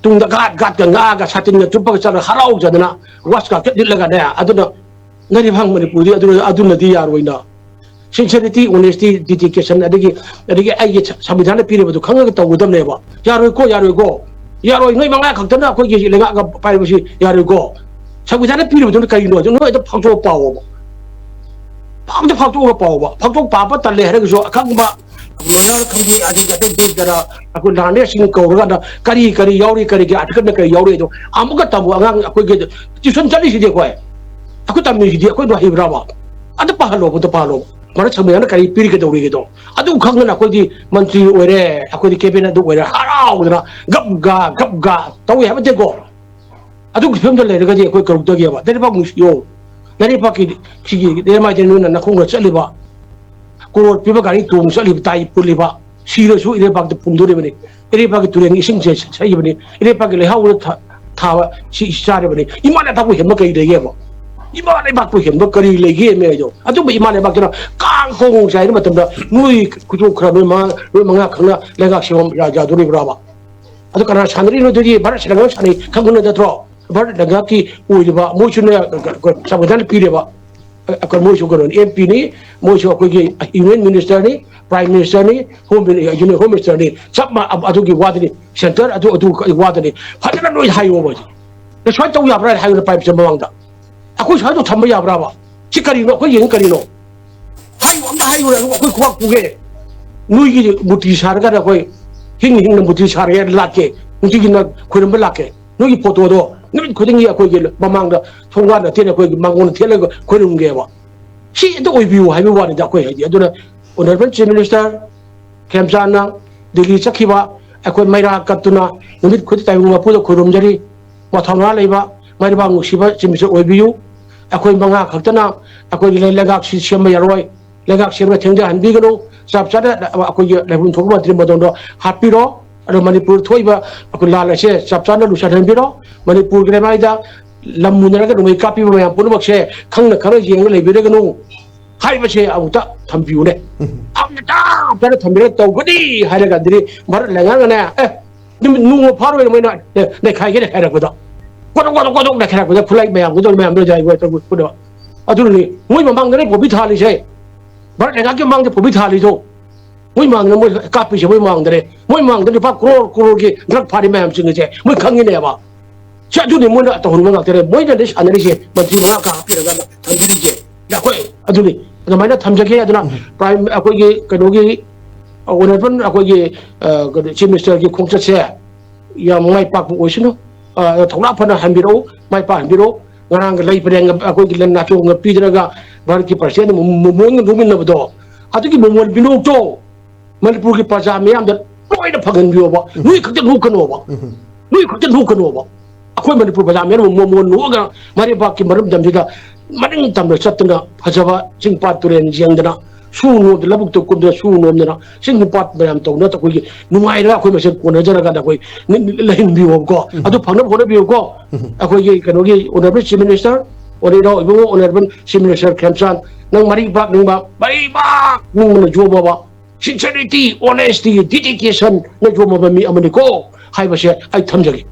ꯇꯨꯡꯗ ꯒꯥꯠ ꯒꯥꯠꯀ ꯉꯥꯛꯑꯒ ꯁꯥꯇꯤꯟꯒ ꯇꯨꯞꯄꯒ ꯆꯠꯂꯒ ꯍꯔꯥꯎꯖꯗꯅ ꯋꯥꯁ ꯀꯥꯔꯄꯦꯠ ꯂꯤꯠꯂꯒꯅꯦ꯫ ꯑꯗꯨꯅ ꯅꯔꯤꯐꯥꯡ ꯃꯅꯤꯄꯨꯔꯗꯤ ꯑꯗꯨ, ꯑꯗꯨꯅꯗꯤ ꯌꯥꯔꯣꯏꯅ꯫ Sincerity, honesty, dedication, ꯑꯗꯒꯤ, ꯑꯗꯒꯤ ꯑꯩꯒꯤ ꯁ-, ꯁꯪꯕꯤꯙꯥꯟꯅ ꯄꯤꯔꯤꯕꯗꯨ ꯈꯪꯉꯒ ꯇꯧꯒꯗꯕꯅꯦꯕ꯫ ꯌꯥꯔꯣꯏꯀꯣ, ꯌꯥꯔꯣꯏꯀꯣ꯫ ꯌꯥꯔꯣꯏ, ꯅꯣꯏ ꯃꯉꯥ ꯈꯛꯇꯅ ꯑꯩꯈꯣꯏꯒꯤ ꯂꯩꯉꯥꯛ ꯑꯃ ꯄꯥꯏꯕꯁꯤ ꯌꯥꯔꯣꯏꯀꯣ꯫ ꯁꯪꯕꯤꯙꯥꯟꯅ ꯄꯤꯔꯤꯕꯗꯨꯅ ꯀꯔꯤꯅꯣ? ꯑꯗꯨ ꯅꯣꯏ ꯑꯗꯨꯝ ꯐꯥꯛꯇꯣꯛꯑ ꯄꯥꯎꯑꯣꯕ꯫ ꯐꯥꯛꯇ ꯐꯥꯛꯇꯣꯛꯑꯒ ꯄꯥꯎꯕ꯫ ꯐꯥꯛꯇꯣꯛ ꯄꯥꯕ ꯇꯜꯂꯦ ꯍꯥꯏꯔꯒꯁꯨ ꯑꯈꯪꯕ lawyer ꯈꯪꯗꯦ, ꯑꯗꯒꯤ ꯑꯇꯩ ꯑꯇꯩ ꯀꯔꯥ ꯑꯩꯈꯣꯏ learnedꯁꯤꯡ ꯀꯧꯔꯒ ꯑꯗ ꯀꯔꯤ ꯀꯔꯤ ꯌꯥꯎꯔꯤ, ꯀꯔꯤꯒꯤ articleꯅ ꯀꯔꯤ ꯌꯥꯎꯔꯤ ꯑꯗꯣ ꯑꯃꯨꯛꯀ ꯇꯝꯃꯨ꯫ ꯑꯉꯥꯡ ꯑꯩꯈꯣꯏꯒꯤ tuition ꯆꯠꯂꯤꯁꯤꯗꯤ ꯑꯩꯈꯣꯏ, ꯑꯩꯈꯣꯏ ꯇꯝꯃꯤꯁꯤꯗꯤ ꯑꯩꯈꯣꯏꯗꯣ ꯍꯩꯕ꯭ꯔꯕ? ꯑꯗꯨ ꯄꯥꯍꯜꯂꯣꯕ, ꯑꯗꯨ ꯄꯥꯍꯜꯂꯣꯕ꯫ ꯃꯔꯛ ꯁꯪꯕꯤꯙꯥꯟꯅ ꯀꯔꯤ ꯄꯤꯔꯤ ꯀꯩꯗꯧꯔꯤ ꯑꯗꯣ? ꯑꯗꯨ ꯈꯪꯗꯅ ꯑꯩꯈꯣꯏꯗꯤ ꯃꯟꯇ꯭ꯔꯤ ꯑꯣꯏꯔꯦ, ꯑꯩꯈꯣꯏꯗꯤ cabinet ꯑꯗꯨ ꯑꯣꯏꯔꯦ, ꯍꯔꯥꯎꯗꯅ ꯒꯞ ꯒꯥ ꯒꯞ ꯒꯥ ꯇꯧꯏ ꯍꯥꯏꯕ ꯅꯠꯇꯦꯀꯣ꯫ ꯑꯗꯨꯒꯤ ꯐꯤꯕꯝꯗ ꯂꯩꯔꯒꯗꯤ ꯑꯩꯈꯣꯏ ꯀꯔꯧꯗꯒꯦꯕ꯫ ꯅꯔꯩꯕꯥꯛ ꯅꯨꯡꯁꯤꯌꯣ꯫ ꯅꯔꯩꯕꯥꯛꯀꯤ ꯁꯤꯒꯤ ꯏꯔꯩꯃꯥꯏꯗ ꯅꯣꯏꯅ ꯅꯈꯣꯡꯅ ꯆꯠꯂꯤꯕ, ꯀꯣꯔꯣꯔ ꯄꯤꯕ ꯒꯥꯔꯤ ꯇꯣꯡ ꯆꯠꯂꯤꯕ, ꯇꯥꯏ ꯄꯨꯜꯂꯤꯕ, ꯁꯤꯔꯁꯨ ꯏꯔꯩꯕꯥꯛꯇ ꯐꯨꯝꯗꯣꯔꯤꯕꯅꯤ꯫ ꯏꯔꯩꯕꯥꯛꯀꯤ ꯇꯨꯔꯦꯟꯒꯤ ꯏꯁꯤꯡꯁꯦ ꯁꯛꯏꯕꯅꯤ꯫ ꯏꯔꯩꯕꯥꯛꯀꯤ ꯂꯩꯍꯥꯎꯅ ꯊꯥ-, ꯊꯥꯕ ꯁꯤ ꯆꯥꯔꯤꯕꯅꯤ꯫ ꯏꯃꯥ ꯂꯩꯕꯥꯛꯄꯨ ꯍꯦꯟꯕ ꯀꯔꯤ ꯂꯩꯒꯦꯕ? ꯏꯃꯥ ꯂꯩꯕꯥꯛꯄꯨ ꯍꯦꯟꯕ ꯀꯔꯤ ꯂꯩꯒꯦ ꯃꯤ ꯍꯥꯏꯗꯣ? ꯑꯗꯨꯝꯕ ꯏꯃꯥ ꯂꯩꯕꯥꯛꯇꯨꯅ ꯀꯥꯡ ꯈꯣꯡ ꯆꯥꯏꯕ ꯃꯇꯝꯗ ꯅꯣꯏ ꯈꯨꯗꯣꯡ ꯈꯔ ꯅꯣꯏ ꯃꯉꯥ, ꯅꯣꯏ ꯃꯉꯥ ꯈꯛꯅ ꯂꯩꯉꯥꯛ ꯁꯦꯝꯕ ꯌꯥ-, ꯌꯥꯗꯣꯔꯤꯕ꯭ꯔꯥꯕ? ꯑꯗꯨ ꯀꯅꯥ ꯁꯥꯟꯅꯔꯤꯅꯣ? ꯑꯗꯨꯗꯤ ꯚꯥꯔꯠ ꯁꯦꯅꯥꯒ ꯁꯥꯟꯅꯩ ꯈꯪꯕ ꯅꯠꯇ꯭ꯔꯣ? ꯚꯥꯔꯠ ꯂꯩꯉꯥꯛꯀꯤ ꯑꯣꯏꯔꯤꯕ ꯃꯣꯏꯁꯨꯅꯦ, ꯁꯪꯕꯤꯙꯥꯟ ꯄꯤꯔꯦꯕ꯫ ꯑ, ꯃꯣꯏꯁꯨ ꯀꯩꯅꯣꯅꯤ, ꯑꯦꯝ ꯄꯤꯅꯤ, ꯃꯣꯏꯁꯨ ꯑꯩꯈꯣꯏꯒꯤ ꯌꯨꯅꯤꯌꯟ ꯃꯤꯅꯤꯁꯇꯔꯅꯤ, ꯄ꯭ꯔꯥꯏꯝ ꯃꯤꯅꯤꯁꯇꯔꯅꯤ, ꯍꯣꯝ ꯃꯤꯅꯤ-, ꯌꯨꯅꯤꯌꯟ ꯍꯣꯝ ꯃꯤꯅꯤꯁꯇꯔꯅꯤ, ꯆꯞ ꯃꯥ-, ꯑꯗꯨꯒꯤ ꯋꯥꯗꯅꯤ, ꯁꯦꯟꯇꯔ ꯑꯗꯨ, ꯑꯗꯨ ꯋꯥꯗꯅꯤ꯫ ꯐꯖꯅ ꯂꯣꯏ ꯍꯥꯏꯌꯣꯕ ꯍꯧꯖꯤꯛ꯫ ꯅ ꯁꯨꯃꯥꯏꯅ ꯇꯧ ꯌꯥꯕ꯭ꯔꯥ ꯍꯥꯏꯅ ꯍꯥꯏꯌꯨꯅ ꯄ꯭ꯔꯥꯏꯝ ꯃꯤꯅꯤꯁꯇꯔ ꯃꯃꯥꯡꯗ꯫ ꯑꯩꯈꯣꯏ ꯁꯨꯃꯥꯏꯅ ꯇꯧ ꯊꯝꯕ ꯌꯥꯕ꯭ꯔꯥꯕ? ꯁꯤ ꯀꯔꯤꯅꯣ? ꯑꯩꯈꯣꯏ ꯌꯦꯡꯉꯤ ꯀꯔꯤꯅꯣ? ꯍꯥꯏꯌꯨ, ꯑꯝꯇ ꯍꯥꯏꯌꯨꯅ ꯑꯩꯈꯣꯏ ꯈꯨꯕꯥꯛ ꯈꯨꯒꯦ꯫ ꯅꯣꯏꯒꯤ ꯃꯨꯔꯇꯤ ꯁꯥꯔꯒꯅ ꯑꯩꯈꯣꯏ ꯍꯤꯡ ꯍꯤꯡꯅ ꯃꯨꯔꯇꯤ ꯁꯥꯔꯒꯦ ꯂꯥꯛꯀꯦ, ꯅꯨꯡꯇꯤꯒꯤ ꯅꯪ ꯈꯣꯏꯔꯝꯕ ꯂꯥꯛꯀꯦ꯫ ꯅꯣꯏꯒꯤ ꯐꯣꯇꯣꯗꯣ ꯅꯨꯃꯤꯠ ꯈꯨꯗꯤꯡꯒꯤ ꯑꯩꯈꯣꯏꯒꯤ ꯃꯃꯥꯡꯗ ꯊꯣꯡꯒꯥꯟꯗ ꯊꯦꯠꯂ ꯑꯩꯈꯣꯏꯒꯤ ꯃꯥꯡꯒꯣꯟꯗ ꯊꯦꯠꯂꯒ ꯈꯣꯏꯔꯝꯒꯦꯕ꯫ ꯁꯤ ꯑꯝꯇ ꯑꯣꯏꯕꯤꯌꯨ ꯍꯥꯏꯕ ꯋꯥꯅꯤꯗ ꯑꯩꯈꯣꯏ ꯍꯥꯏꯗꯤ꯫ ꯑꯗꯨꯅ ꯑꯣꯅꯔꯦꯕꯜ ꯆꯤꯐ ꯃꯤꯅꯤꯁꯇꯔ ꯈꯦꯝꯆꯥꯟꯅ ꯗꯤꯜꯂꯤ ꯆꯠꯈꯤꯕ ꯑꯩꯈꯣꯏ ꯃꯩꯔꯥ ꯀꯠꯇꯨꯅ ꯅꯨꯃꯤꯠ ꯈꯨꯗꯤꯡ ꯇꯥꯏꯕꯪ ꯃꯄꯨꯗ ꯈꯨꯔꯨꯝꯖꯔꯤ꯫ ꯃꯊꯧꯅꯥ ꯂꯩꯕ ꯃꯥꯏꯕ ꯅꯨꯡꯁꯤꯕ ꯆꯤꯐ ꯃꯤꯅꯤꯁꯇꯔ ꯑꯣꯏꯕꯤꯌꯨ꯫ ꯑꯩꯈꯣꯏ ꯃꯉꯥ ꯈꯛꯇꯅ ꯑꯩꯈꯣꯏꯒꯤ ꯂꯩ-, ꯂꯩꯉꯥꯛꯁꯤ ꯁꯦꯝꯕ ꯌꯥꯔꯣꯏ꯫ ꯂꯩꯉꯥꯛ ꯁꯦꯝꯕ ꯊꯦꯡꯊꯍꯟꯕꯤꯒꯅꯨ꯫ ꯆꯞ ꯆꯥꯅ ꯑꯩꯈꯣꯏꯒꯤ ꯂꯩꯐꯝ ꯊꯣꯛꯄ ꯃꯟꯇ꯭ꯔꯤ ꯃꯟꯗꯣꯟꯗꯣ ꯍꯥꯞꯄꯤꯔꯣ꯫ ꯑꯗꯣ ꯃꯅꯤꯄꯨꯔ ꯊꯣꯛꯏꯕ ꯑꯩꯈꯣꯏ ꯂꯥꯟ ꯑꯁꯦ ꯆꯞ ꯆꯥꯅ ꯂꯣꯏꯁꯤꯟꯍꯟꯕꯤꯔꯣ꯫ ꯃꯅꯤꯄꯨꯔꯒꯤ ꯂꯩꯃꯥꯏꯗ ꯂꯝ ꯃꯨꯟꯅꯔꯒ ꯅꯣꯡꯃꯩ ꯀꯥꯞꯄꯤꯕ ꯃꯌꯥꯝ ꯄꯨꯝꯅꯃꯛꯁꯦ ꯈꯪꯅ ꯈꯪꯅ ꯌꯦꯡꯉ ꯂꯩꯕꯤꯔꯒꯅꯨ ꯍꯥꯏꯕꯁꯦ ꯑꯃꯨꯛꯇ ꯊꯝꯕꯤꯌꯨꯅꯦ꯫ ꯎꯝ꯫ ꯑꯃꯨꯛꯇ ꯐꯖꯅ ꯊꯝꯕꯤꯔꯒ ꯇꯧꯒꯅꯤ ꯍꯥꯏꯔꯒꯗꯤ ꯚꯥꯔꯠ ꯂꯩꯉꯥꯛꯅꯅꯦ, ꯑꯦ, ꯅꯨꯃꯤꯠ ꯅꯣꯡꯃ ꯐꯥꯔꯣꯏꯅ ꯃꯣꯏꯅ, ꯑꯦ, ꯅꯩꯈꯥꯏꯒꯦ ꯅꯩꯈꯥꯏꯔꯛꯄꯗ, ꯀꯣꯗꯣꯛ ꯀꯣꯗꯣꯛ ꯀꯣꯗꯣꯛ ꯅꯩꯈꯥꯏꯔꯛꯄꯗ ꯈꯨꯠꯂꯥꯏ ꯃꯌꯥꯝ ꯈꯨꯗꯣꯜ ꯃꯌꯥꯝꯗꯣ ꯌꯥꯏ ꯄꯨꯝꯅꯃꯛ꯫ ꯑꯗꯨꯅꯅꯤ ꯃꯣꯏ ꯃꯃꯥꯡꯗꯅꯦ ꯄꯣꯕꯤ ꯊꯥꯜꯂꯤꯁꯦ꯫ ꯚꯥꯔꯠ ꯂꯩꯉꯥꯛꯀꯤ ꯃꯃꯥꯡꯗ ꯄꯣꯕꯤ ꯊꯥꯜꯂꯤꯗꯣ꯫ ꯃꯣꯏ ꯃꯥꯡꯗ ꯃꯣꯏ ꯀꯥꯞꯄꯤꯁꯦ ꯃꯣꯏ ꯃꯥꯡꯗꯅꯦ꯫ ꯃꯣꯏ ꯃꯥꯡꯗ ꯂꯨꯄꯥ ꯀ꯭ꯔꯣꯔ ꯀ꯭ꯔꯣꯔꯒꯤ ꯗ꯭ꯔꯒ ꯐꯥꯔꯤ ꯃꯌꯥꯝꯁꯤꯡ ꯑꯁꯦ ꯃꯣꯏ ꯈꯪꯉꯤꯅꯦꯕ꯫ ꯁꯤ ꯑꯗꯨꯅꯤ ꯃꯣꯏꯅ ꯇꯧꯍꯟꯕ ꯉꯥꯛꯇꯅꯦ꯫ ꯃꯣꯏꯅꯗꯤ ꯁꯥꯟꯅꯔꯤꯁꯦ ꯃꯟꯇ꯭ꯔꯤ ꯃꯉꯥ ꯀꯥ ꯍꯥꯞꯄꯤꯔꯒ ꯊꯝꯕꯤꯔꯤꯁꯦ꯫ ꯑꯩꯈꯣꯏ ꯑꯗꯨꯅꯤ ꯑꯗꯨꯃꯥꯏꯅ ꯊꯝꯖꯒꯦ꯫ ꯑꯗꯨꯅ ꯎꯝ꯫ ꯄ꯭ꯔꯥꯏꯝ ꯑꯩꯈꯣꯏꯒꯤ ꯀꯩꯅꯣꯒꯤ ꯑꯣꯅꯔꯦꯕꯜ ꯑꯩꯈꯣꯏꯒꯤ, ꯑ, ꯀꯩꯅꯣ, ꯆꯤꯐ ꯃꯤꯅꯤꯁꯇꯔꯒꯤ ꯈꯣꯡꯆꯠꯁꯦ ꯌꯥꯝ ꯃꯥꯏ ꯄꯥꯛꯄ ꯑꯣꯏꯁꯅꯨ꯫ ꯑ, ꯊꯧꯅꯥ ꯐꯅ ꯍꯟꯕꯤꯔꯛꯎ, ꯃꯥꯏ ꯄꯥꯛꯍꯟꯕꯤꯔꯛꯎ꯫ ꯉꯔꯥꯡꯒ ꯂꯩ ꯄꯔꯦꯡꯒ ꯑꯩꯈꯣꯏꯒꯤ ꯂꯟ ꯅꯥꯆꯣꯡꯒ ꯄꯤꯗꯅꯒ ꯚꯥꯔꯠꯀꯤ ꯄ꯭ꯔꯁꯤꯗꯦꯟ ꯃꯣ-, ꯃꯣ-, ꯃꯣꯟꯒ ꯅꯣꯛꯃꯤꯟꯅꯕꯗꯣ, ꯑꯗꯨꯒꯤ ꯃꯣꯃꯣꯟ ꯃꯤꯅꯣꯛꯇꯣ ꯃꯅꯤꯄꯨꯔꯒꯤ ꯄ꯭ꯔꯖꯥ ꯃꯤꯌꯥꯝꯗ ꯂꯣꯏꯅ ꯐꯪꯍꯟꯕꯤꯌꯣꯕ꯫ ꯎꯝ꯫ ꯅꯣꯏ ꯈꯛꯇ ꯅꯣꯛꯀꯅꯣꯕ꯫ ꯎꯝ꯫ ꯅꯣꯏ ꯈꯛꯇ ꯅꯣꯛꯀꯅꯣꯕ꯫ ꯑꯩꯈꯣꯏ ꯃꯅꯤꯄꯨꯔ ꯄ꯭ꯔꯖꯥ ꯃꯤꯌꯥꯝ ꯃꯣꯃꯣꯟ ꯅꯣꯛꯑꯒ ꯃꯔꯩꯕꯥꯛꯀꯤ ꯃꯔꯝꯗꯝꯁꯤꯗ ꯃꯅꯤꯡ ꯇꯝꯅ ꯆꯠꯇꯅ ꯐꯖꯕ ꯆꯤꯡ ꯄꯥꯠ ꯇꯨꯔꯦꯟ ꯌꯦꯡꯗꯅ ꯁꯨ ꯅꯣꯝꯗꯅ ꯂꯧꯕꯨꯛꯇ ꯀꯨꯝꯗꯅ ꯁꯨ ꯅꯣꯝꯗꯅ ꯆꯤꯡ ꯄꯥꯠ ꯃꯌꯥꯝ ꯇꯧꯗꯅ ꯑꯩꯈꯣꯏꯒꯤ ꯅꯨꯡꯉꯥꯏꯔꯒ ꯑꯩꯈꯣꯏ ꯃꯁꯦꯟ ꯀꯣꯟꯅꯖꯔꯀꯥꯟꯗ ꯑꯩꯈꯣꯏ ꯅ-, ꯅ-, ꯂꯩꯍꯟꯕꯤꯌꯣꯕꯀꯣ꯫ ꯎꯝ꯫ ꯑꯗꯨ ꯐꯪꯅꯕ ꯍꯣꯠꯅꯕꯤꯌꯨꯀꯣ꯫ ꯎꯝ꯫ ꯑꯩꯈꯣꯏꯒꯤ ꯀꯩꯅꯣꯒꯤ ꯑꯣꯅꯔꯦꯕꯜ ꯆꯤꯐ ꯃꯤꯅꯤꯁꯇꯔ, ꯑꯣꯅꯔꯦꯕꯜ ꯏꯕꯨꯡꯉꯣ ꯑꯣꯅꯔꯦꯕꯜ ꯆꯤꯐ ꯃꯤꯅꯤꯁꯇꯔ ꯈꯦꯝꯆꯥꯟ, ꯅꯪ ꯃꯔꯩꯕꯥꯛ ꯅꯤꯡꯕ, ꯃꯔꯩꯕꯥꯛ ꯅꯤꯡꯕꯅ ꯌꯣꯝꯃꯕ sincerity, honesty, dedication ꯅ ꯌꯣꯝꯃꯕ ꯃꯤ ꯑꯃꯅꯤꯀꯣ ꯍꯥꯏꯕꯁꯦ ꯑꯩ ꯊꯝꯖꯒꯦ꯫ ꯎꯝ꯫